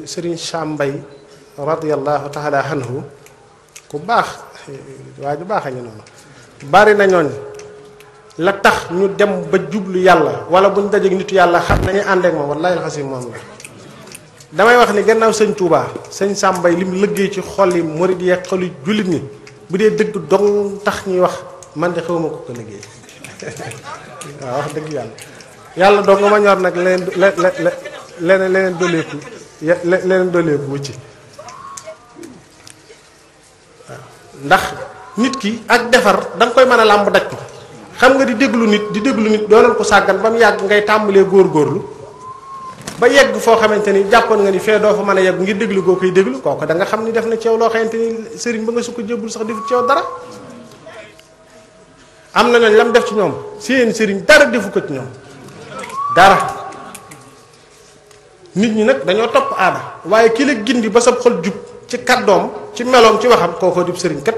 Serigne Sam Mbaye radiyallahu taala anhu ku baax waa ju baax a ñu noonu bari na ñooñ la tax ñu dem ba jublu yàlla wala buñ dajeek nitu yàlla xam nañu ànd ak moom wallahi alxasim moom la damay wax ni gannaaw sëñ Touba sëñ Sam Mbaye lim liggéey ci xol yi murid yi ak xol yi jullit ñi bu dee dëgg dong tax ñuy wax man de xawma ko liggéey waaw wax dëgg yàlla dong nga ma ñor nag leneen dooleeku leneen dooleeku wu ci waaw ndax nit ki ak defar da nga koy mën a làmb daj ko xam nga di déglu nit doonal ko sàggan ba mu yàgg ngay tàmbalee góorgóorlu ba yegg foo xamante ni jàppoon nga ni fee doo fa mën a yegg ngir déglu goo koy déglu kooku da nga xam ni def na ci yow loo xamante ni sëriñ ba nga su ko jébbul sax defut ci yow dara am na ñooñ lam def ci ñoom seen sëriñ dara defu ko ci ñoom dara nit ñi nag dañoo topp aada waaye ki la gindi ba sa xol jub ci kàddoom ci meloom ci waxam kookoo dib sëriñ kat